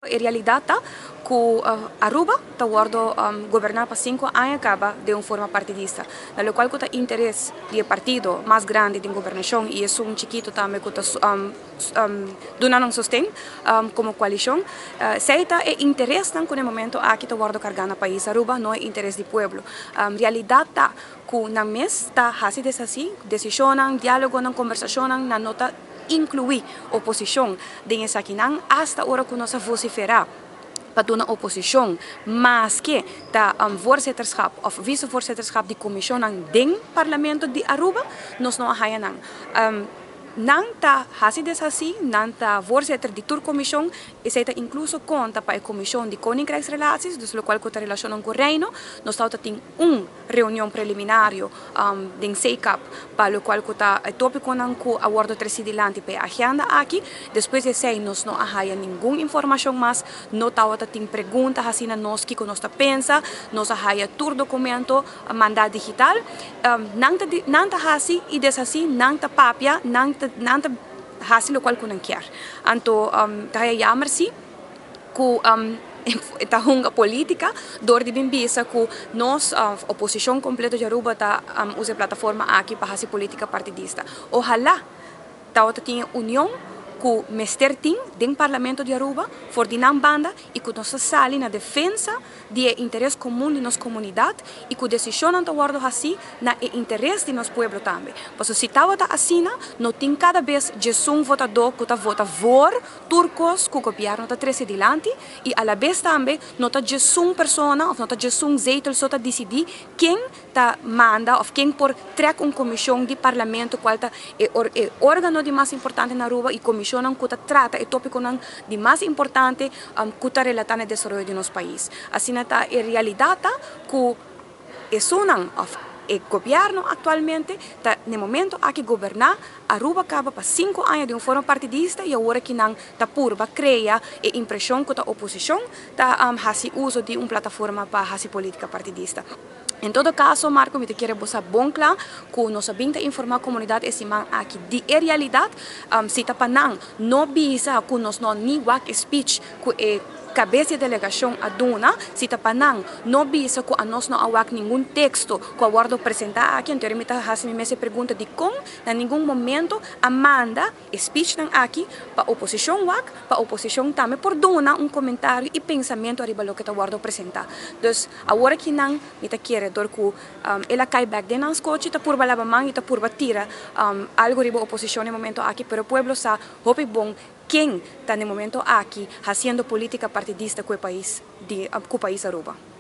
E realidad ta cu Aruba ta wordo goberna pa 5 aña caba den un forma partidista, na locual cu ta interes di e partido mas grandi den gobernacion y esun chikito tambe cu ta duna un sosten como coalicion. Esey ta e interes cu na momento aki ta wordo carga na pais Aruba, no e interes di pueblo. Realidad ta cu nan mes ta haci deshaci, decision, dialogo, conversacion, nan no ta inclui oposicion den esakinan, hasta ora cu nos a vocifera pa duna oposicion, maske ta voorzitterschap of vicevoorzitterschap di comision den parlamento di Aruba, nos no a haya nan. Nan ta hasi deshaci, nan ta voorzitter di tur comision, esey ta incluso conta pa e comision di Koninkrijksrelaties, dus locual cu ta relaciona cu Reino. Nos ta tin un reunion preliminario den CCAP pa locual cu ta topico nan cu a wordo treci dilanti pa agenda aki. Despues di esey nos no a haya ningun informacion mas, no tawata tin pregunta asina nos kico nos ta pensa, nos a haya tur documento manda digital. Nan ta hasi y deshaci, nan ta papia, nan ta hasi locual cu nan kier. Anto ta jammer si cu ta hunga politica door di bin bisa cu nos oposicion completo di Aruba ta usa plataforma aki pa hasi politica partidista. Ojalá tawata tin union cu mester tin den parlamento di Aruba for di nan banda y cu nos sali na defensa di interes comun di nos comunidad y cu decision ta wordo haci na interes di nos pueblo tambe. Paso si tawata asina, no tin cada bes 11 votador cu ta vota voor tur cos cu gobierno ta trece dilanti y a la vez tambe no ta 11 persona of no ta 11 zetel so ta dicidi ken ta manda of ken por trek un comision di parlamento, cual ta e organo di mas importante na Aruba y comision cu ta trata e topico di mas importante cu ta relata na desaroyo di nos pais. Asina ta e realidad ta cu esunnan of e gobierno actualmente ta na momento aki goberna Aruba caba pa 5 aña di un forma partidista y awor cu nan ta purba crea e impresion cu ta oposicion ta hasi uso di un plataforma pa hasi politica partidista. En todo caso, Marco, mi kier bo sa bon cla cu nos a bin ta informa comunidad e siman aki di e realidad, si ta pa nan no bisa cu nos no ni wak speech cu e cabes di delegacion a duna, si ta pa nan no bisa cu nos no a wak ningun texto cu a wordo presenta aki, anto mi ta hasi mi mes pregunta di con na ningun momento a manda speech nan aki pa oposicion wak, pa oposicion tambe por duna un comentario y pensamento ariba loke ta wordo presenta. Dus awor aki nan mi ta kere door cu el a cay back den nan scochi, ta purba laba man y ta purba tira algo riba oposicion e momento aki, pero pueblo sa hopi bon ken ta na momento aki haciendo politica partidista cu e pais di cu pais Aruba.